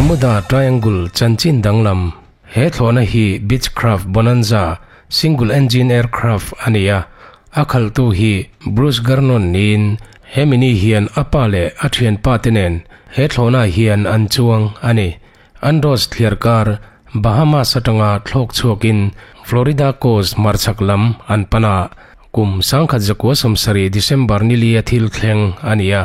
Bermuda Triangle chanchin danglam. He thlawhna hi Beechcraft Bonanza single engine aircraft a ni a, a khalhtu hi Bruce Gernon niin hemi ni hian a pa leh a thianpa te nen he thlawhnaah hian an chuang a ni. Andros thliarkar Bahamas atanga thlawk chhuakin Florida coast hmarchhak lam an pan a, kum 1970 December ni lia thil thleng a ni a.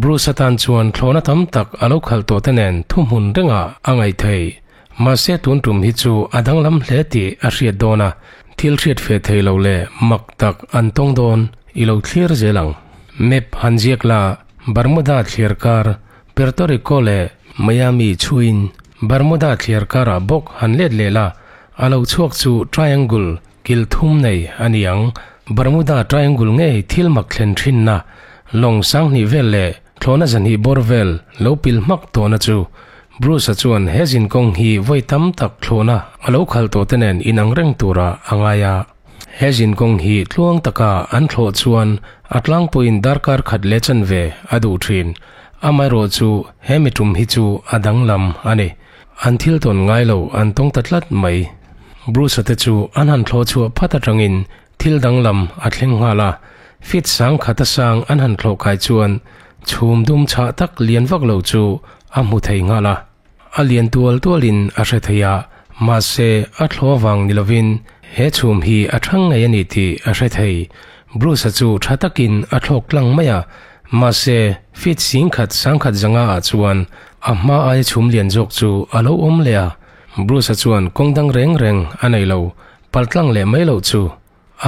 Bruce atan chuan thlawhna tam tak a lo khalh tawh te nen thuhmun rengah a ngaih theih. Mahse tun tum hi chu a danglam hle tih a hriat dawn a, thil hriat fe thei lo leh mak tak an tawng dawn i lo thlir zel ang. Map han ziak la, Bermuda thliar kar, Puerto Rico leh Miami chhuin Bermuda thliar karah bawk han let leh la, a lo chhuak chu triangle kil thum nei a ni ang. Bermuda Triangle ngei thil mak thlen thinna lawng sanghnih vel leh thlawhna zahnih bawr vel lo pil hmak tawhna chu Bruce-a chuan he zinkawng hi vawi tam tak thlawhna a lo khalh tawh te nen inang reng turah a ngai a. He zinkawng hi tluang taka an thlawh chuan a tlangpuiin darkar khat leh chanve a duh thin. Amaherawh chu he mi tum hi chu a danglam a ni. An thil tawn ngai lo an tawng ta tlat mai. Bruce-a te chu an han thlawh chhuah phat atangin thil danglam a thleng nghal a, feet sang khat a sang an han thlawh kai chuan chhum dum chhah tak lian vak lo chu a hmu thei nghal a. A lian tual tualin a hre thei a, mahse a thlawh avang ni lovin he chhum hi a thang ngei a ni tih a hre thei. Bruce-a chu tha takin a thlawk tlang mai a, mahse feet singkhat sangkhat zanga ah chuan a hma aia chhum lian zawk chu a lo awm leh a. Bruce-a chuan kawng dang reng reng a nei lo, pal tlang leh mai loh chu.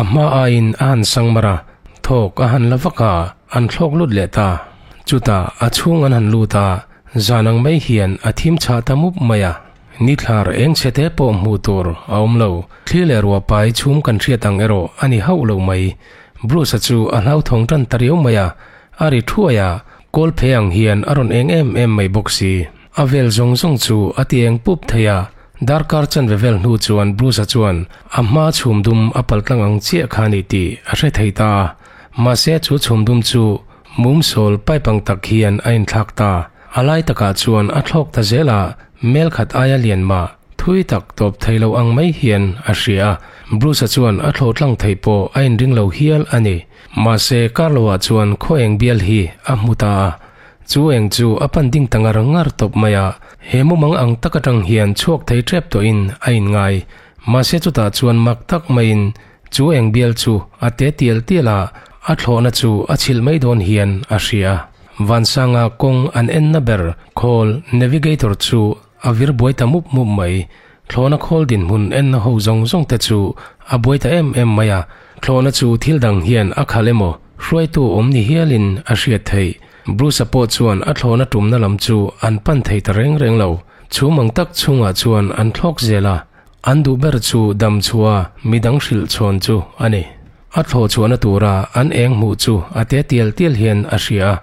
A hma aiin a han sang mar a, thawk a han la vak a, an thlawk lut leh ta. Chutah a chhung an han lut a, zan ang mai hian a thim chhah ta mup mai a. Ni thlar eng chhe te pawh hmuh tur a awm lo, thli leh ruah pai chhum kan hriat ang erawh a ni hauh lo mai. Bruce-a chu a hlauthawng tan ta riau mai a, a ri thuai a, kawl phe ang hian a rawn eng em em mai bawk si. A vel zawng zawng chu a ti eng pup thei a, darkar chanve vel hnu chuan Bruce-a chuan a hma chhum dum a pal tlang ang chiah kha a ni tih a hre thei ta a. Mahse chu chhum dum chu mum sawl pipe ang tak hian a inthlak ta. A lai takah chuan a thlawk ta zel a, mel khat aia lian mah thui tak tawp thei lo ang mai hian a hria a. Bruce-a chuan a thlawh tlang thei pawh a inring lo hial a ni. Mahse Carlo-a chuan khaw eng bial hi a hmu ta a. Chu eng chu a pan ding ta ngar ngar tawp mai a, he mumang ang tak atang hian chhuak thei tep tawhin a inngai. Mahse chutah chuan mak tak maiin chu eng bial chu a te tial tial a, a thlawhna chu a chhilh mai dawn hian a hria. Vansanga kawng an enna ber khawl navigator chu a vir buai ta mup mup mai. Thlawhna khawl dinhmun enna ho zawng zawng te chu a buai ta em em mai a, thlawhna chu thil dang hian a khalh emaw hruaitu awm ni hialin a hriat theih. Bruce-a pawh chuan a thlawhna tumna lam chu an pan thei ta reng reng lo. Chhum ang tak chhungah chuan an thlawk zel a, an duh ber chu dam chhuah a midang hrilh chhawn chu a ni. A thlawh chhuahna tura an eng hmuh chu a te tial tial hian a hria a.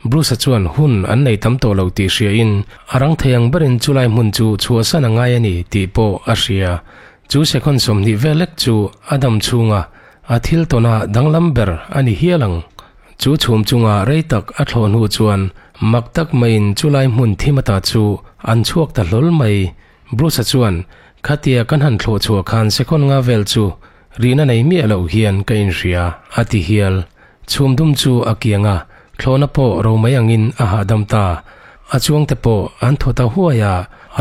Bruce-a chuan hun an nei tam tawh lo tih hriain a rang thei ang berin chulai hmun chu chhuahsan a ngai a ni tih pawh a hria. Chu sekhawn 20 vel lek chu a dam chhunga a thil tawna danglam ber a ni hial ang. Chu chhum chunga rei tak a thlawh hnu chuan mak tak maiin chulai hmun thim ata chu an chhuak ta hlawl mai. Bruce-a chuan, Khatia kan han thlawh chhuah khan sekhawn nga vel chu rihna nei miah loh hian ka inhria, a ti hial. Chhum dum chu a kiang a, thlawhna pawh ro mai angin a hahdam ta. A chuangte pawh an thaw ta huai a,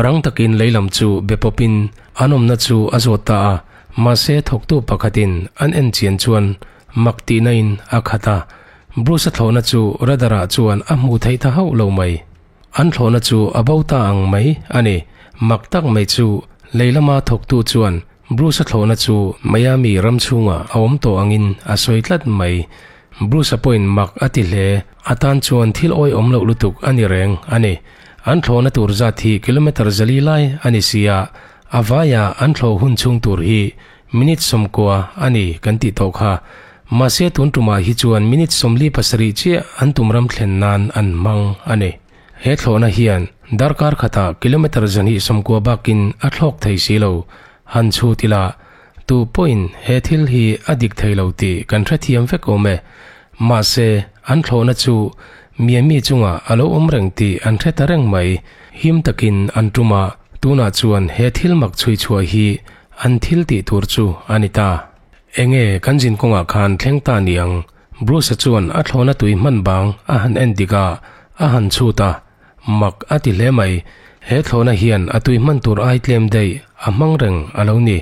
rang takin lei lam chu be pawpin an awmna chu a zawt ta a, mahse thawktu pakhatin an en chian chuan mak tihnain a khat a. Bruce-a thlawhna chu radar-ah chuan a hmuh theih ta hauh lo mai. An thlawhna chu a bo ta ang mai a ni. Mak tak mai chu lei lama thawktu chuan Bruce-a thlawhna chu Miami ram chhungah a awm tawh angin a sawi tlat mai. Bruce-a pawhin mak a ti hle. A tan chuan thil awihawm loh lutuk a ni reng a ni. An thlawhna tur zat hi kilometre zali lai a ni si a, a vaia an thlawh hun chhung tur hi minute 90 a ni kan tih tawh kha. Mahse tun tumah hi chuan minute 47 chiah an tum ram thlen nan an hmang a ni. He thlawhna hian darkar khatah kilometre 290 bakin a thlawk thei si lo. Han chhut ila, tu pawhin he thil hi a dik thei lo tih kan hrethiam vek awm e. Mahse, an thlawhna chu Miami chungah a lo awm reng tih an hre ta reng mai. Him takin an tum a, tunah chuan he thil mak chhui chhuah hi an thil tih tur chu a ni ta. Enge kan zin kawngah khan thleng ta niang? Bruce-a chuan a thlawhna tui hman bang a han en dik a, a han chhut a. Mak a ti hle mai. He thlawhna hian a tui hman tur ai tlem daih a hmang reng a lo ni.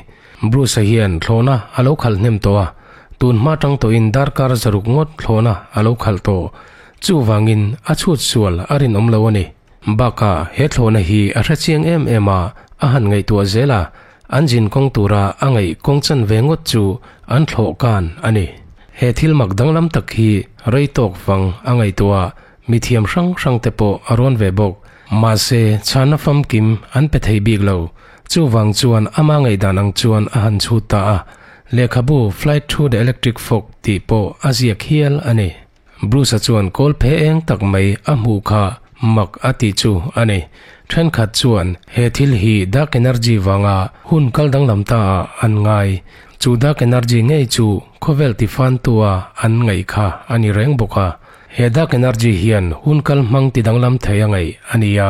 Bruce-a hian thlawhna a lo khalh hnem tawh a, tun hma tang tawhin darkar zaruk ngawt thlawhna a lo khalh tawh. Chuvangin a chhut sual a rinawm lo a ni. Bakah he thlawhna hi a hre chiang em em a, a han ngaihtuah zel a, an zin kawng tura a ngaih kawng chan ve ngawt chu an thlawh kan a ni. He thil mak danglam tak hi rei tawk vang a ngaihtuah a, Mi thiam hrang hrang te pawh a rawn ve bawk. Mahse, chhana famkim an pe thei bik lo. Chuvang chuan ama ngaihdan ang chuan a han chhut ta a. Lehkhabu Flight Through the Electric Fog tih pawh a ziak hial a ni. Bruce-a chuan kawl phe eng tak mai a hmuh kha mak a tih chu a ni. Thenkhat chuan he thil hi dark energy vanga hun kal danglam ta ah an ngai. Chu dark energy ngei chu khawvel tifantua an ngaih kha a ni reng bawk a. He dark energy hian hun kal hmang ti danglam thei a ngaih a ni a,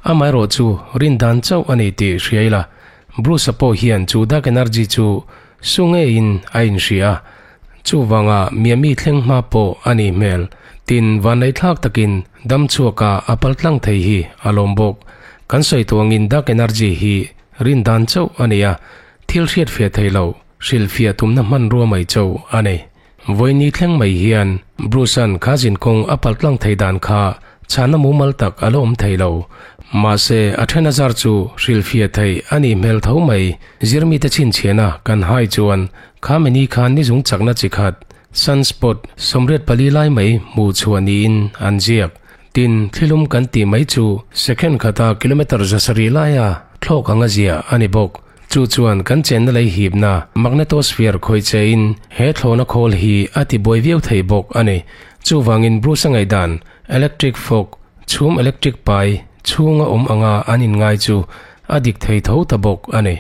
amaherawh chu rin dan chauh a ni tih hria ila. Bruce-a pawh hian chu dark energy chu su ngeiin a inhria a, chuvanga Miami thleng hma pawh a nih hmel. Tin, vanneihthlak takin dam chhuaka a pal tlang thei hi a lawm bawk. Kan sawi tuangin dark energy hi rin dan chauh a ni a, thil hriatfiah thei lo, hrilhfiah tumna hmanrua mai chauh a ni. Vawiini thleng mai hian Bruce-a'n kha zinkawng a paltlang thei dan kha chhana mumal tak a la awm thei lo. Mahse, a then azar chu hrilhfiah theih a nih hmel tho mai. Zirmite chhinchhiahna kan hai chuan kha mini khan nizung chakna chi khat, sunspot, 84 lai mai hmuh chhuah niin an ziak. Tin, thlilum kan tih mai chu second khata kilometre 700 laia thlawk anga ziah a ni bawk. Chu chuan kan chenna lei hipna, magnetosphere, khawih chein he thlawhna khawl hi a ti buai viau thei bawk a ni. Chuvangin Bruce-a ngaihdan, electric fog, chhum electric pai, chhunga awm anga an inngai chu a dik thei tho ta bawk a ni.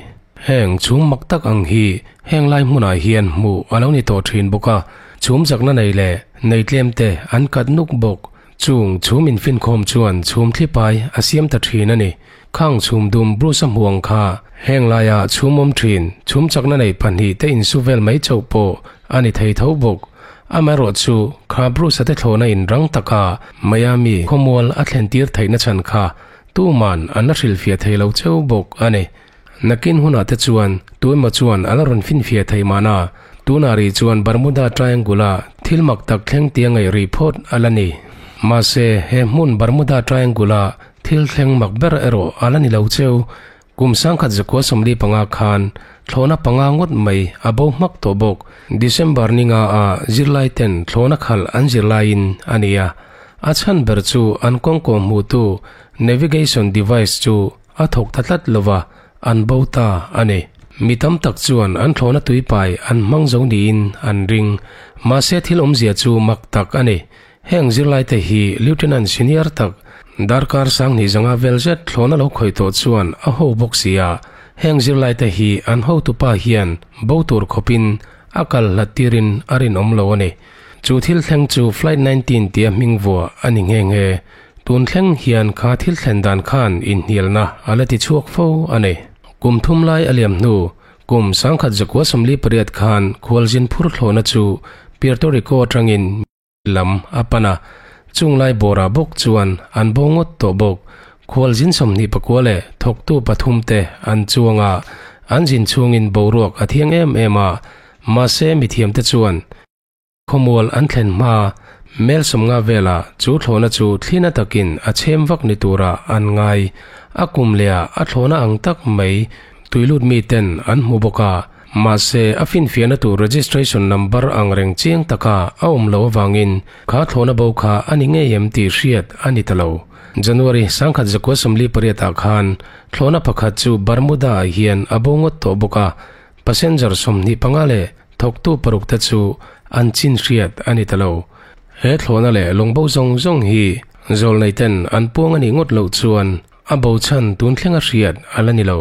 Heng chhum mak tak ang hi heng lai hmunah hian hmuh a lo ni tawh thin bawk a, chhum zakna nei leh nei tlem te an kat nuk bawk. Chung chhum infinkhawm chuan chhum thlipai a siam ta thin a ni. Khang chhum dum Bruce-a hmu ang kha heng laia chhum awm thin, chhum chakna nei pahnih te insu vel mai chauh pawh a ni thei tho bawk. Amaherawh chu kha Bruce-a te thlawhna in rang taka Miami khawmual a thlen tir theihna chhan kha tuman an la hrilhfiah thei lo cheu bawk a ni. Nakin hunah te chuan tuemaw chuan a la rawn finfiah thei mahna, tunah rih chuan Bermuda Triangle-a thil mak tak thleng tia ngaih rih phawt a la ni. Mahse, he hmun Bermuda Triangle-a thil thleng mak ber erawh a la ni lo cheu. Kum 1945 khan thlawhna panga ngawt mai a bo hmak tawh bawk. December ni nga a zirlai ten thlawhna khalh an zirlaiin a ni a. A chhan ber chu an kawngkaw hmuhtu navigation device chu A thawk ta tlat lova, an bo ta a ni. Mi tam tak chuan an thlawhna tuipai an hmang zo niin an ring. Mahse thil awmzia chu mak tak a ni. Heng zirlaite hi Lieutenant senior tak, darkar sanghnih zanga vel zet thlawhna lo khawih tawh chuan a ho bawk si a. Heng zirlaite hi an hotupa hian bo tur khawpin a kal hlat tirin a rinawm lo a ni. Chu thil thleng chu Flight 19 tia hming vuah a ni nghe nghe. Tun thleng hian kha thil thlen dan khan inhnialna a la ti chhuak fo a ni. Kum thum lai a liam hnu, kum 1948 khan khualzin phur thlawhna chu Puerto Rico atangin lam a pan a, chung lai bawrah bawk chuan an bo ngawt tawh bawk. Khualzin 29 leh thawktu pathum te an chuang a, an zin chhungin boruak a thiang em em a, mahse mithiamte chuan, Khawmual an thlen hma mel 50 velah chu thlawhna chu thlina takin a chhem vak ni turah an ngai. A kum lehah a thlawhna ang tak mai tuilut miten an hmu bawk a, mahse a finfiahna tur registration number ang reng chiang taka a awm lo avangin kha thlawhna bo kha a ni ngei em tih hriat a ni ta lo. January 1948 ah khan thlawhna pakhat chu Bermuda-ah hian a bo ngawt tawh bawk a, Passenger 25 leh thawktu paruk te chu an chin hriat a ni ta lo. He thlawhna leh lawngbo zawng zawng hi zawlnei ten an puang a nih ngawt loh chuan a bo chhan tun thlenga hriat a la ni lo.